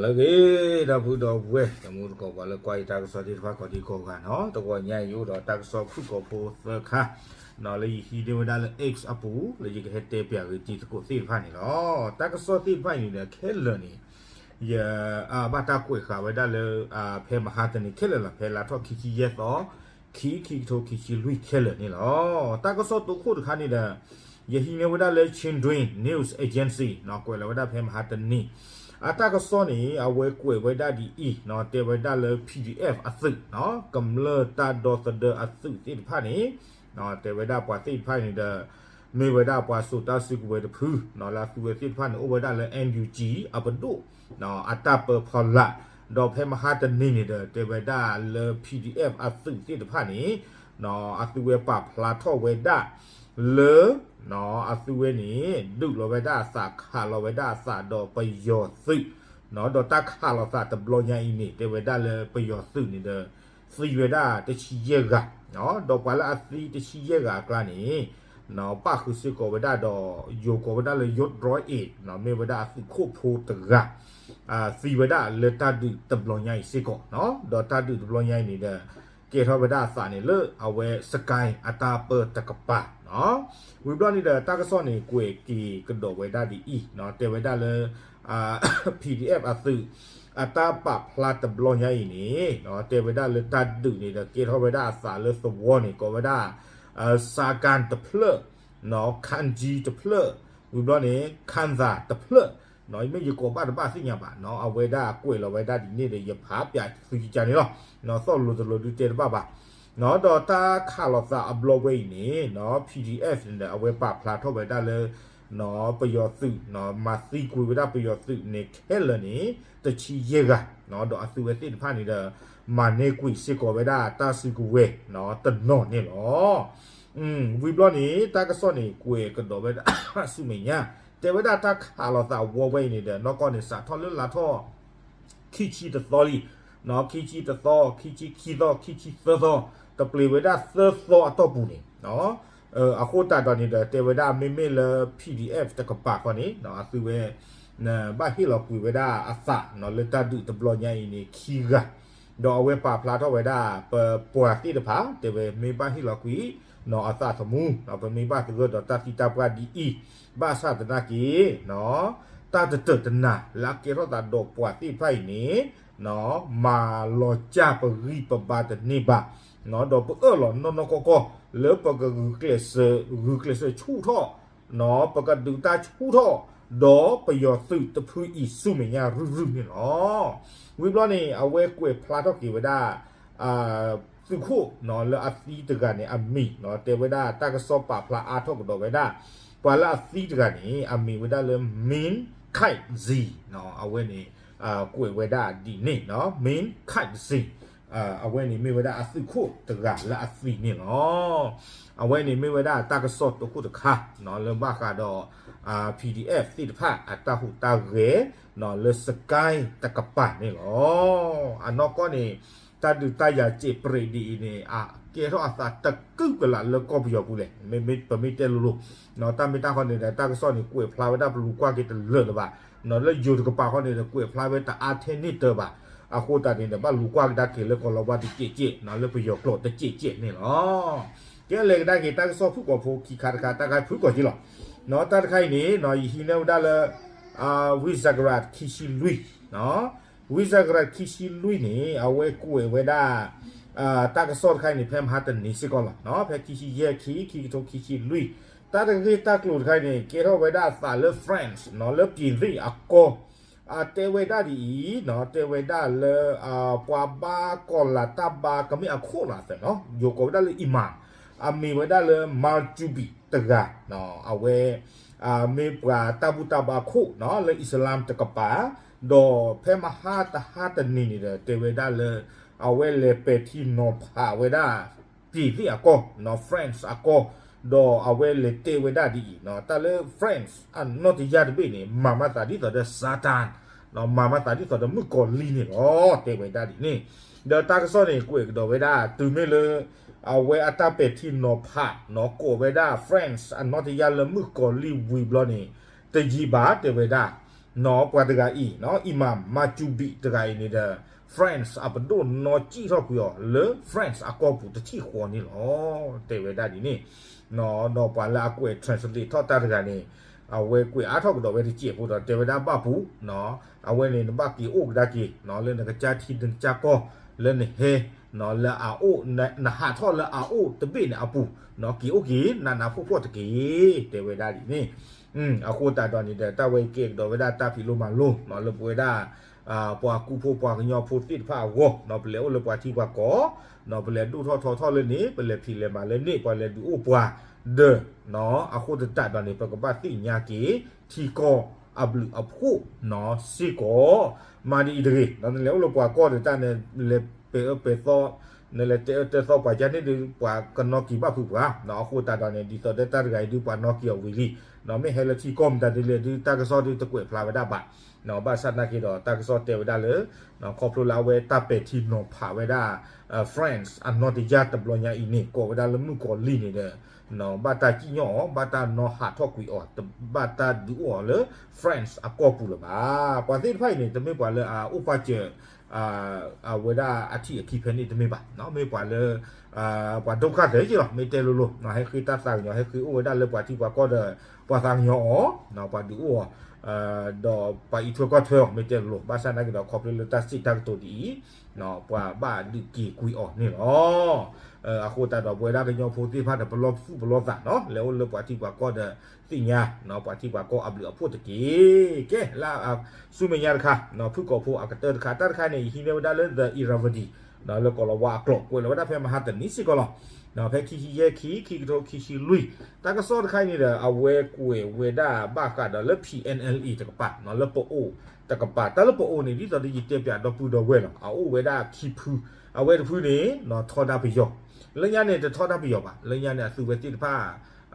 လၢအဂ့ၤ ဒီပုၢ်ဒီဝဲၢ် တမူတကိးပှၤလၢကွၢ်ယတၢ်ကစီၣ်သ့ၣ်တဖၣ်ကိးဒံကိးဂၤနီၤ, တဂီၤညါအံၤ ယအိၣ်ဒီးတၢ်ကစီၣ်ဖုၣ်ကိာ်ဖိသၢခါနီၤ လၢယဟံးန့ၢ်ဝဲဒၣ်လၢ X အပူၤ လၢယကဟဲတဲပၠးဂ့ၤတံၤသကိးသ့ၣ်တဖၣ်န့ၣ်လီၤ. တၢ်ကစီၣ်သ့ၣ်တဖၣ်အံၤန့ၣ်ဒီး ခဲလၢာ်န့ၣ် ယဘၣ်တၢ်ကွဲးဃာ်ဝဲဒၣ်လၢ ဖဲမဟါတနံၤခဲလၢာ်လီၤ, ဖဲလါထီၣ်ခံဆံယဲၢ်သီ ခံ ခံကထိခံဆံလွံၢ်ခဲလၢာ်န့ၣ်လီၤ. တၢ်ကစီၣ်တိခိၣ်တခါန့ၣ်ဒီး ယဟံးန့ၢ်ဝဲဒၣ်လၢ Chindwin News Agency နီၤ, ကွဲးလီၤဝဲဒၣ်ဖဲမဟါတနံၤ အတၢ်ကစီၣ်န့ၣ် အဝဲကွဲးဝဲဒၣ်ဒ်အံၤနီၤ, တဲဝဲဒၣ်လၢ P D F အသုးနီၤ, ကမျၢၢ်တၢ်ဒီသဒၢအသုးသ့ၣ်တဖၣ်န့ၣ် တဲဝဲဒၣ်ပှၤသ့ၣ်တဖၣ်န့ၣ်ဒီး မ့ၢ်ဝဲဒၣ်ပှၤစိာ်တၢ်စုကဝဲၤတဖုနီၤ, လၢအသုဝဲသ့ၣ်တဖၣ်န့ၣ် အိၣ်ဝဲဒၣ်လၢ N U G အပဒိၣ် အတၢ်ပၢဖီလာ်, ဒီးဖဲမဟါတနံၤန့ၣ်ဒီး တဲဝဲဒၣ်လၢ P D F အသုးသ့ၣ်တဖၣ်န့ၣ် အသုဝဲပာ်ဖျါထီၣ်ဝဲဒၣ်လၢ အသုဝဲန့ၣ် ဒုးလီၤဝဲဒၣ်အသး ခးလီၤဝဲဒၣ်အသးဒီးပယီၤသုး ဒီးတၢ်ခးလီၤသးတဘျီညါအံၤန့ၣ် တဲဝဲဒၣ်လၢပယီၤသုးန့ၣ်ဒီး သံဝဲဒၣ်တဆံယဲၢ်ဂၤ, ဒီးပှၤလၢအသံတဆံယဲၢ်ဂၤအကျါန့ၣ် ပၣ်ဃုာ်စ့ၢ်ကီးဝဲဒၣ်ဒီး ယိၤကိးဝဲဒၣ်လၢ ယိးတြီအ့ၣ် မ့ၢ်ဝဲဒၣ်အသုးခိၣ်ဖိတဂၤ သံဝဲဒၣ်လၢတၢ်ဒုးတဘျီညါအံၤစ့ၢ်ကီး, ဒီးတၢ်ဒုးတဘျီညါအံၤန့ၣ်ဒီး ကဲထီၣ်ဝဲဒၣ်အသးန့ၣ်လၢအဝဲ Sky အတၢ်ပၢတကပၤ ဝံၤဘျီန့ၣ်ဒီး တၢ်ကစီၣ်န့ၣ် ကွဲးက့ၤကဒီးဝဲဒၣ်ဒ်အံၤ, တဲဝဲဒၣ်လၢ P D F အသုး အတၢ်ပာ်ဖျါတဘျီညါအံၤန့ၣ် တဲဝဲဒၣ်လၢတၢ်ဒုးန့ၣ်ဒီး ကဲထီၣ်ဝဲဒၣ်အသးလၢသဝီန့ၣ် ကိးဝဲဒၣ် Sakan တဖျၢၣ်, Kanji တဖျၢၣ်, ဝံၤဘျီန့ၣ် Kantha တဖျၢၣ်, မ့ၢ်ယကိးဘၣ်တဘၣ်သ့ၣ်ညါဘၣ်, အဝဲဒၣ်ကွဲးလီၤဝဲဒၣ်ဒ်န့ၣ်ဒီး ယဖးပၠးသုကကန့ၣ်လီၤ, သီၣ်လိၤတလိၤဒုတဲတဘၣ်ဘၣ် ဒီးတၢ်ခးလီၤသးအဘျီဝဲအံၤန့ၣ် P D F န့ၣ်ဒီး အဝဲပာ်ဖျါထီၣ်ဝဲဒၣ်လၢ ပယီၤသုး မၤသံကွံာ်ဝဲဒၣ်ပယီၤသုးန့ၣ် ခဲလၢာ်န့ၣ် တဆံယဲၢ်ဂၤ, ဒီးအသုဝဲသ့ၣ်တဖၣ်န့ၣ်ဒီး မၤန့ၢ်ကွံာ်စ့ၢ်ကီးဝဲဒၣ်တၢ်စုကဝဲၤတနီၤန့ၣ်လီၤ. ဝံၤဘျီန့ၣ် တၢ်ကစီၣ်န့ၣ် ကွဲးကဒီးဝဲဒၣ်ဆူမဲာ်ညါ, တဲဝဲဒၣ်တၢ်ခးလီၤသးဝီဝဲအံၤန့ၣ်ဒီး နီၢ်ကီၢ်န့ၣ် စးထီၣ်လၢလါထီၣ် ခံဆံတသီလံ, ခံဆံတသီ, ခံဆံခံသီ, ခံဆံသၢသီ, တပျ့ၤဝဲဒၣ်သၢသီအတီၢ်ပူၤန့ၣ် အဃိသတးဒီးန့ၣ်ဒီး တဲဝဲဒၣ်မ့မ့ၢ်လၢ P D F တကပၤဃီန့ၣ် အသုဝဲ ဘၣ်ဟ့ၣ်လီၤကွံာ်ဝဲဒၣ်အသးလၢတၢ်ဒုးတဘျီညါအံၤန့ၣ် ခံဂၤ, ဒီးအဝဲပာ်ဖျါထီၣ်ဝဲဒၣ် ပပှၤသ့ၣ်တဖၣ် တဲဝဲမ့ၢ်ဘၣ်ဟ့ၣ်လီၤကွံာ် အသးသမူ ပမ့ၢ်ဘၣ်သဂၢၢ်ဒီးတၢ်သံတၢ်ပှၢ်ဒ်အံၤ, ဘၣ်ဆၣ်သနာ်က့ တၢ်တတၢာ်တနၤလၢအကဲထီၣ်သးဒီးပှၤသ့ၣ်တဖၣ်အံၤန့ၣ် မၤလီၤစၢ်ပဂံၢ်ပဘါတန့ၢ်ဘၣ်, ဒီးပအၢၣ်လီၤနီၢ်နီၢ်ကီၢ်ကီၢ် လၢပကဂုာ်ကျဲးစၢး ဂုာ်ကျဲးစၢးဆူၣ်ထီၣ် ပကဒုးတၢ်ဆူၣ်ထီၣ် ဒီးပယီၤသုးတဖုအံၤဆူမဲာ်ညါရုၢ်ရုၢ်န့ၣ်လီၤ. ဝံၤဘျီန့ၣ် အဝဲကွဲးဖျါထီၣ်က့ၤဝဲဒၣ် သုးခိၣ်လၢအသံတဂၤန့ၣ် အမံၤ တဲဝဲဒၣ်တၢ်ကစီၣ်ပာ်ဖျါအါထီၣ်ကဒီးဝဲဒၣ် ပှၤလၢအသံတဂၤန့ၣ် အမံၤဝဲဒၣ်လၢ Min Kaitzhi အဝဲန့ၣ် ကွဲးဝဲဒၣ်ဒ်န့ၣ် Min Kaitzhi အဝဲန့ၣ်မ့ၢ်ဝဲဒၣ်အသုးခိၣ်တဂၤလၢအသံန့ၣ်လီၤ. အဝဲန့ၣ်မ့ၢ်ဝဲဒၣ်တၢ်ကစီၣ်တခိၣ်တခါ လၢဘၣ်ဃးဒီး P D F သ့ၣ်တဖၣ်အတၢ်ဟူးတၢ်ဂဲၤ လၢ Sky တကပၤန့ၣ်လီၤ. အနီၢ်ကီၢ်န့ၣ် တၢ်ဒုးတၢ်ယၤစဲးပြဲးဒ်အံၤန့ၣ် အကဲထီၣ်အသးတကုၢ်ကလာ်လၢကီၢ်ပယီၤပူၤလဲၣ်, ပမ့ၢ်တဲလိၤလိၤ တၢ်မ့ၢ်တၢ်ဃီန့ၣ်ဒီး တၢ်ကစီၣ်န့ၣ် ကွဲးဖျါဝဲဒၣ်ပလူၤကွၢ်က့ၤတလၢာ်လၢၤဘၣ်, လၢယိၤတကပၤဃီန့ၣ်ဒီး ကွဲးဖျါဝဲတအါထဲန့ၣ်တၢ်ဘၣ်, အဃိသတးန့ၣ်ဒီး ဘၣ်လူၤကွၢ်ကဒါက့ၤလၢကီၢ်လီၤဝါတစဲးစဲး လၢပယီၤကျိာ်တစဲးစဲးန့ၣ်လီၤ. ကဲလဲၤကဒါက့ၤတၢ်ကစီၣ်ဖုၣ်ကိာ်ဖိခံခါတခါ တၢ်ခါဖုၣ်ကိာ်က့ၤလီၤ. တၢ်တခါအံၤန့ၣ် ယဟံးန့ၢ်ဝဲဒၣ်လၢ ဝံစကရၣ်ခံဆံလွံၢ် ဝံစကရၣ်ခံဆံလွံၢ်န့ၣ် အဝဲကွဲးဝဲဒၣ် တၢ်ကစီၣ်တခါအံၤန့ၣ် ဖဲမဟါတနံၤစ့ၢ်ကီးလီၤ. ဖဲခံဆံယဲၢ်ခံ ခံကထိခံဆံလွံၢ် တၢ်တဂ့ၢ်တၢ်ကျိၤတခါအံၤန့ၣ် ကဲထီၣ်ဝဲဒၣ်အသးလၢ France လၢ ပြင်သစ် အကီၢ် တဲဝဲဒၣ်ဒ်အံၤ တဲဝဲဒၣ်လၢ ပှၤဘါကီၢ်လၤတၢ်ဘါကမ့ၢ်အခိၣ်လီၤသ့ၣ်နီၤ ယိၤကိးဝဲဒၣ်လၢ imam အမံၤဝဲဒၣ်လၢ Maljubi တဂၤ အဝဲ မ့ၢ်ပှၤတၢ်ဘူၣ်တၢ်ဘါခိၣ်နီၤ လၢ Islam တကပၤ ဒီးဖဲမဟါတဟါတနံၤန့ၣ်ဒီး တဲဝဲဒၣ်လၢ အဝဲလဲၤပဲာ်ထံနီၤဖးဝဲဒၣ် ပြင်သစ် အကီၢ်နီၤ France အကီၢ် ဒီးအဝဲလဲၤတဲဝဲဒၣ်ဒ်အံၤ တၢ်လၢ France အနီၣ်တယၢ်တဘ့ၣ်န့ၣ် မၤမၤသးဒ်သိးဒီး Satan မၤမၤသးဒ်သိးဒီးမုၣ်ကီၤလံၢ်န့ၣ်လီၤ တဲဝဲဒၣ်ဒ်န့ၣ် ဒီးတၢ်ကစီၣ်န့ၣ် ကွဲးကဒီးဝဲဒၣ် တုၤမ့ၢ်လၢ အဝဲအတၢ်ပဲာ်ထံနီၤဖးနီၤ ကိးဝဲဒၣ် France အနီၣ်တယၢ်လၢမုၣ်ကီၤလံၢ်ဝံၤဘျီန့ၣ် တယံာ်ဘၣ် တဲဝဲဒၣ် နီၢ်ပှၤတဂၤအံၤ နီၢ် Imam Majubi တဂၤအံၤန့ၣ်ဒီး France အပဒိၣ်နီၢ်စံၣ်ထီၣ်ကွံာ်အီၤလၢ France အကီၢ်ပူၤတထံၣ်ဃီန့ၣ်လီၤ. တဲဝဲဒၣ်ဒ်န့ၣ် နီၢ် ဒီးပှၤလၢအကွဲး translate ထီၣ်တၢ်တဂၤန့ၣ် အဝဲကွဲးအါထီၣ်ကဒီးဝဲတစဲးဖိဒီး တဲဝဲဒၣ်ဘၣ်ပူၤ နီၢ် အဝဲန့ၣ်နဘၣ်က့ၤအိၣ်ကဒါက့ၤ နီၢ် လၢနကစၢ်ထံနကစၢ်ကီၢ်လၢနဟဲ နီၢ် လၢအအိၣ် နဟးထီၣ်လၢအအိၣ်တဘ့ၣ်န့ၣ်အပူၤ နီၢ် က့ၤအိၣ်က့ၤနးနးဖှီၣ်ဖှီၣ်တက့ၢ် တဲဝဲဒၣ်ဒ်န့ၣ် အဃိသတးဒီးန့ၣ်ဒီး တၢ်ဝဲကဲကဒီးဝဲဒၣ်တၢ်ဖံးလိမၤလိ နီၢ် လၢပဝဲဒၣ် ပှၤကူဖိပှၤကညီဖိသ့ၣ်တဖၣ်အဂီၢ် နီၢ် ပလဲၤအိၣ်လၢပှၤထံပှၤကီၢ် နီၢ် ပလဲၤဒိၣ်ထီၣ်ထီထီၣ်လၢန့ၣ် ပလဲၤဖံးလဲၤမၤလၢန့ၣ် ပှၤလဲၤဒုးအိၣ်ပှၤဒီး နီၢ် အဃိသတးဒီးန့ၣ် ပကဘၣ်သ့ၣ်ညါက့ၤ ထံကီၢ်အဘျုးအဖှိၣ် နီၢ် စ့ၢ်ကီး မၤဒ်အံၤတဂ့ၤ နီၢ် နလဲၤအိၣ်လၢပှၤကီၢ်ဒီးတၢ်န့ၣ် လဲၤပဲာ်အၢပဲာ်သီ နလဲၤတဲအၢတဲသီပှၤကါန့ၣ်ဒီး ပှၤကနီၣ်က့ၤဘၣ်ဖုးပှၤ နီၢ် အဃိသတးဒီးန့ၣ် ဒ်သိးဒီးတၢ်တဂၤအံၤဒုးပှၤနီၣ်က့ၤအီၤဝံၤလံ နီၢ် မ့ၢ်ဟဲလၢထံကီၢ်မတၤဒ်လဲၣ်ဒုး တၢ်ကစီၣ်ဒုးတကွဲးဖျါဝဲဒၣ်ဘၣ် နီၢ် ဘၣ်ဆၣ်သနာ်က့ဒီး တၢ်ကစီၣ်တဲဝဲဒၣ်လၢ နီၢ် ခီဖျိလၢအဝဲတၢ်ပဲာ်ထံနီၤဖးဝဲဒၣ် France အနီၢ်တယၢ်တဘျီညါအံၤန့ၣ် ကိးဝဲဒၣ်လၢမုၣ်ကီၤလံၢ်န့ၣ်ဒီး နီၢ် ဘၣ်တၢ်စံၣ်ညီၣ်အီၤ ဘၣ်တၢ်နီၣ်ဟးထီၣ်ကွံာ်အီၤ တဘၣ်တၢ်ဒုးအိၣ်အီၤလၢ France အကီၢ်ပူၤလၢၤဘၣ်. ပှၤသ့ၣ်တဖၣ်အံၤန့ၣ် တမ့ၢ်ပှၤလၢအအိၣ်ပာ်စၢၤ အဝဲဒၣ်အထံၣ်အခံဖဲန့ၣ်တမ့ၢ်ဘၣ် နီၢ် မ့ၢ်ပှၤလၢ ပှၤဒုက္ခသည်က့လီၤ မ့ၢ်တဲလိၤလိၤ နီၢ် ဟဲဃ့တၢ်သးကညီၤ ဟဲဃ့အိၣ်ဝဲဒၣ်လၢပှၤထံပှၤကီၢ်ဒီး ပှၤသးကညီၤအီၤ နီၢ် ပှၤဒုးအိၣ်အီၤ ဒီးပှၤအံးထွဲကွၢ်ထွဲအီၤ မ့ၢ်တဲလိၤလိၤ ဘၣ်ဆၣ်သနာ်က့ဒီး ခီဖျိလၢတၢ်စံးတၢ်ကတိၤဒ်အံၤ နီၢ် ပှၤဘၣ်ဒုးက့ၤကွံာ်အီၤန့ၣ်လီၤ. အဃိသတးဒီး ပဝဲဒၣ်ကညီဖိသ့ၣ်တဖၣ်ဒီး ပလီၢ်သူၣ်ပလီၢ်သး နီၢ် လဲၤအိၣ်လၢပှၤထံပှၤကီၢ်ဒီး သ့ၣ်ညါ နီၢ် ပှၤထံပှၤကီၢ်အဘျုးအဖှိၣ်တက့ၢ်. ကဲ လၢ ဆူမဲာ်ညါတခါ နီၢ် ဖုၣ်ကိာ်ဖိအကတၢၢ်တခါ တၢ်တခါန့ၣ် ယဟံးန့ၢ်ဝဲဒၣ်လၢ The Irrawaddy နီၢ် လၢကီၢ်လီၤဝါအကျိာ် ကွဲးလီၤဝဲဒၣ်ဖဲမဟါတနံၤစ့ၢ်ကီးလီၤ. နီၢ် ဖဲခံဆံယဲၢ်ခံ ခံကထိခံဆံလွံၢ် တၢ်ကစီၣ်တခါအံၤန့ၣ်ဒီး အဝဲကွဲးဝဲဒၣ်ဘၣ်ဃးဒီးလၢ P N L A တကပၤ နီၢ် လၢပအိၣ်တကပၤ တၢ်လၢပအိၣ်န့ၣ် ဒ်သိးဒီးယတဲပၠးဒီပုၢ်ဒီဝဲၢ်လီၤ အအိၣ်ဝဲဒၣ်ခံဖု အဝဲတဖုန့ၣ် နီၢ် ထီဒါပယီၤ လၢညါန့ၣ် တထီဒါပယီၤဘၣ် လၢညါန့ၣ် အသုဝဲသ့ၣ်တဖၣ်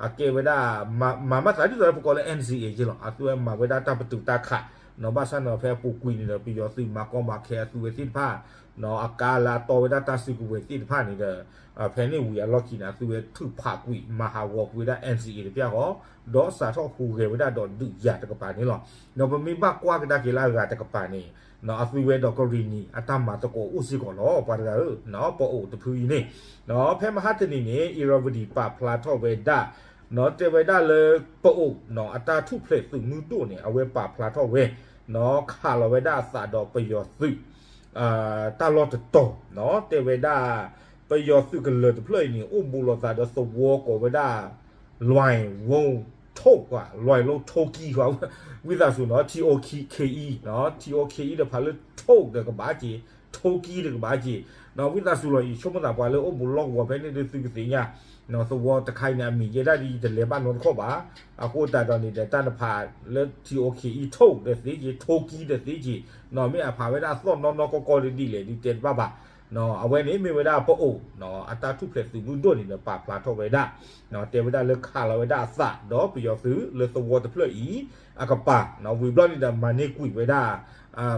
အကဲဝဲဒၣ် မၤမၤသးဒ်သိးလၢပကိးလၢ N C A က့လီၤ အသုဝဲမၤဝဲဒၣ်တၢ်ပတုာ်တၢ်ခး နီၢ် ဘၣ်ဆၣ်န့ၣ်ဒီး ဖဲအပူၤကွံာ်န့ၣ်ဒီး ပယီၤသုးမၤကီမၤခဲအသုဝဲသ့ၣ်တဖၣ် နီၢ် အကါလၢအတီဝဲဒၣ်တၢ်စုကဝဲၤသ့ၣ်တဖၣ်န့ၣ်ဒီး ဖဲန့ၣ်ဝံၤအလီၢ်ခံန့ၣ် အသုဝဲထုးဖးကွံာ်မၤဟးဂီၤကွံာ်ဝဲဒၣ် N C A တဖၣ်ဃီ ဒီးစးထီၣ်ဟူးဂဲၤဝဲဒၣ်ဒီးဒုးယၤတကပၤန့ၣ်လီၤ. ဒီးပမ့ၢ်ဘၣ်ကွၢ်ကဒါက့ၤလၢအဂၤတကပၤန့ၣ် နီၢ် အသုဝဲဒီးကရံၣ်နံၣ်အတၢ်မၤသကိးအိၣ်စ့ၢ်ကီးလီၤ ပှၤတဂၤဧၢ, နီၢ် ပအိၣ်တဖုအံၤန့ၣ် နီၢ် ဖဲမဟါတနံၤန့ၣ် Irrawaddy ပာ်ဖျါထီၣ်ဝဲဒၣ် နီၢ် တဲဝဲဒၣ်လၢပအိၣ် နီၢ် အတၢ်ထူၣ်ဖျဲးသုးမုၢ်ဒိၣ်န့ၣ် အဝဲပာ်ဖျါထီၣ်ဝဲ နီၢ် ခးလီၤဝဲဒၣ်အသးဒီးပယီၤသုး တၢ်လီၢ်တတီၤ နီၢ် တဲဝဲဒၣ် ပယီၤသုးကလၢၤတဖျၢၣ်အံၤန့ၣ် အိၣ်ဘူးလိာ်သးဒီးသဝီကိးဝဲဒၣ် လွဲၢ်ဝိထိၣ်ကွၢ် လွဲၢ်လိထိၣ်ကံကွၢ် ဝံသးစူၤနီၢ် T O K E နီၢ် T O K E ဒီးဖးလၢထိၣ်ဒီးကဘၣ်က့ၤ ထိၣ်ကံဒီးကဘၣ်က့ၤ နီၢ် ဝံသးစူၤလီၤ ယဆိကမိၣ်သးပှၤလၢအိၣ်ဘူးလီၢ်ကဝီၤဖဲန့ၣ်ဒီးသုကသ့ၣ်ညါ နီၢ် သဝီတခါအံၤန့ၣ် အမံၤယဲဒၣ်ဒ်ယတလဲၤဘၣ်နီတခီၣ်ဘၣ် အဃိသတးဒီးန့ၣ်ဒီး တၢ်နဖးလၢ T O K E ထိၣ်ဒီးသ့က့ၤ ထိၣ်ကံဒီးသ့က့ၤ နီၢ် မ့ၢ်အဖးဝဲဒၣ်သီၣ်နီၢ်နီၢ်ကီၢ်ကီၢ်ဒ်လဲၣ်ဒ်တဲတဘၣ်ဘၣ် နီၢ် အဝဲန့ၣ်မ့ၢ်ဝဲဒၣ်ပအိၣ် နီၢ် အတၢ်ထူၣ်ဖျဲးသုးမုၢ်ဒိၣ်န့ၣ်ဒီးပာ်ဖျါထီၣ်ဝဲဒၣ် နီၢ် တဲဝဲဒၣ်လၢခးလီၤဝဲဒၣ်အသးဒီးပယီၤသုးလၢသဝီတဖျၢၣ်အံၤ အကပၤ နီၢ် ဝံၤဘျီန့ၣ်ဒီးမၤန့ၢ်ကွံာ်ဝဲဒၣ်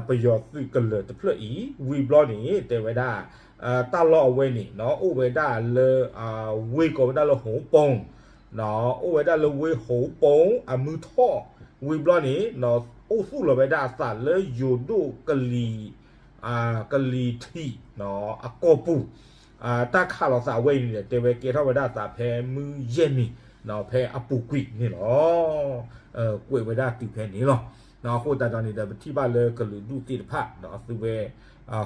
ပယီၤသုးကလၢၤတဖျၢၣ်အံၤ ဝံၤဘျီန့ၣ် တဲဝဲဒၣ် တၢ်လီၢ်အဝဲန့ၣ် နီၢ် အိၣ်ဝဲဒၣ်လၢ ဝ့ၢ်ကိးဝဲဒၣ်လၢ ဟိပိၣ် နီၢ် အိၣ်ဝဲဒၣ်လၢဝ့ၢ်ဟိပိၣ် အမုၢ်ထီၣ် ဝံၤဘျီန့ၣ် နီၢ် အိၣ်သူၣ်လီၤဝဲဒၣ်အသးလၢယိၤဒိၣ်ကလံၤ ကလံၤထံး နီၢ် အကီၢ်ပူၤ တၢ်ခးလီၤသးဝဲအံၤန့ၣ်ဒီး တဲဝဲကဲထီၣ်ဝဲဒၣ်အသးဖဲမုၢ်ယဲၢ်နံၤ နီၢ် ဖဲအပူၤကွံာ်န့ၣ်လီၤ. ကွဲးဝဲဒၣ်တုၤဖဲန့ၣ်လီၤ. နီၢ် အဃိသတးဒီးန့ၣ်ဒီး ပထံၣ်ဘၣ်လၢကလုာ်ဒူၣ်သ့ၣ်တဖၣ် နီၢ် အသုဝဲ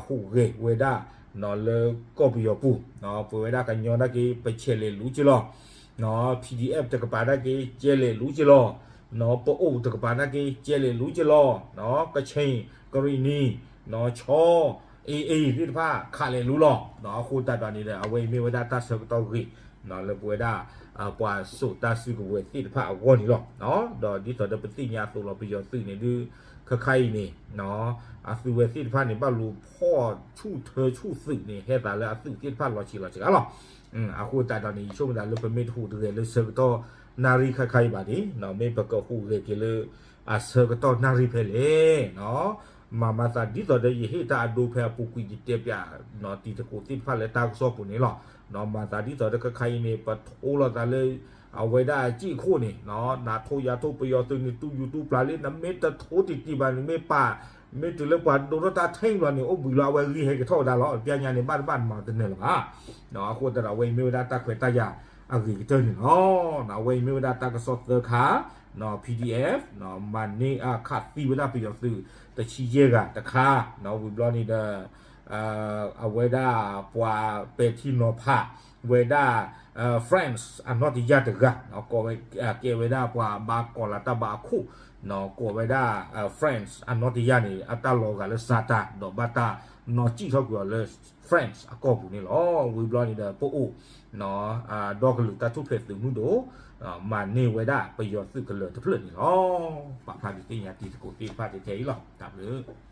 ဟူးဂဲၤဝဲဒၣ် နီၢ် လၢကီၢ်ပယီၤပူၤ နီၢ် ပဝဲဒၣ်ကညီနာ်က့ ပဆဲးလဲၤလူၤက့ၤလီၤ နီၢ် P D F တကပၤနာ်က့ ကဲလဲၤလူၤက့ၤလီၤ နီၢ် ပအိၣ်တကပၤနာ်က့ ကဲလဲၤလူၤက့ၤလီၤ နီၢ် ကခ့ၣ် ကရံၣ်နံၣ် နီၢ် ခၠီ A A သ့ၣ်တဖၣ် ခးလဲၤလူၤလီၤ. နီၢ် အဃိသတးဒီးန့ၣ်ဒီး အဝဲအံၤမ့ၢ်ဝဲဒၣ်တၢ်ဆၢကတီၢ်ဂ့ၢ် နီၢ် လၢပဝဲဒၣ် ပှၤစိာ်တၢ်စုကဝဲၤသ့ၣ်တဖၣ်အဂီၢ်န့ၣ်လီၤ. ဒီးဒ်သိးဒီးပသ့ၣ်ညါအသိးလီၤ ပယီၤသုးန့ၣ်ဒုး ခါခါအံၤန့ၣ် နီၢ် အသုဝဲသ့ၣ်တဖၣ်န့ၣ် ဘၣ်လူၤဖီၣ်ဆူၣ်ထၢဆူၣ်သုးန့ၣ် ဟဲသးလၢအသုးသ့ၣ်တဖၣ်လီၤဆံးလီၤစှၤလီၤ. အဃိသတးဒီးန့ၣ် ယဆိကမိၣ်သးလၢပမ့ၢ်တဟူးတဂဲၤလၢဆၢကတီၢ်နၣ်ရံၣ်ခါခါအံၤဘၣ်န့ၣ် နီၢ် မ့ၢ်ပကဟူးဂဲၤက့ၤလၢ အဆၢကတီၢ်နၣ်ရံၣ်ဖဲလဲၣ် နီၢ် မၤမၤသးဒ်သိးဒီးယဟ့ၣ်တၢ်အဒိဖဲအပူၤကွံာ်ယတဲပၠး နီၢ် တံၤသကိးသ့ၣ်တဖၣ်လၢတၢ်ကစီၣ်ပူၤန့ၣ်လီၤ. နီၢ် မၤသးဒ်သိးဒီးခါခါအံၤန့ၣ် ပထိလိာ်သးလၢ အဝဲဒၣ်စံၣ်ခိၣ်န့ၣ် နထိယၤထိပယီၤသုးန့ၣ် တူၢ်ယူၤတူၢ်ပျၢ်လံ နမ့ၢ်တထိတံၢ်တံၢ်ဘၣ်န့ၣ် မ့ၢ်ပာ် မ့ၢ်တုၤလၢပှၤဒိးထီၣ်တၢ်ထံၣ်ဘျီန့ၣ် အိၣ်ဘှံးလီၤ အဝဲဂံၢ်ဟဲက့ၤထီၣ်ဝဲဒၣ်လီၤ. ပျဲညါန့ၣ် ဘၣ်တဘၣ်နမၤတနၢၤလၢၤဘၣ်. အဃိသတးဒီး အဝဲအံၤမ့ၢ်ဝဲဒၣ်တၢ်ခွဲးတၢ်ယာ်အဂ့ၤကတၢၢ်န့ၣ်လီၤ. အဝဲအံၤမ့ၢ်ဝဲဒၣ်တၢ်ကစီၣ်သၢခါ PDF မၤန့ၢ်အခးသံဝဲဒၣ်ပယီၤသုး တဆံယဲၢ်ဂၤတခါ ဝံၤဘျီန့ၣ်ဒီး အဝဲဒၣ်ပှၤပဲာ်ထံနီၤဖးဝဲဒၣ် France အနီၣ်တယၢ်တဂၤ ကဲဝဲဒၣ်ပှၤဘၣ်ကီၤလၤတၢ်ဘါအခိၣ် ကိးဝဲဒၣ် France အနီၣ်တယၢ်န့ၣ် အတၢ်လီၤဂာ်လၢစှၤတၢ် ဒီးဘၣ်တၢ်နီၣ်စံၣ်ထီၣ်ကွံာ်အီၤလၢ France အကီၢ်ပူၤန့ၣ်လီၤ. ဝံၤဘျီန့ၣ်ဒီး ပအိၣ် ဒီကလုာ်တၢ်ထူၣ်ဖျဲးသုးမုၢ်ဒိၣ် မၤန့ၢ်ဝဲဒၣ်ပယီၤသုးကလၢၤတဖျၢၣ်န့ၣ်လီၤ. ပာ်ဖျါဒုးသ့ၣ်ညါတံၤသကိးသ့ၣ်တဖၣ်ထဲအံၤလီၤ. တၢ်ဘျုး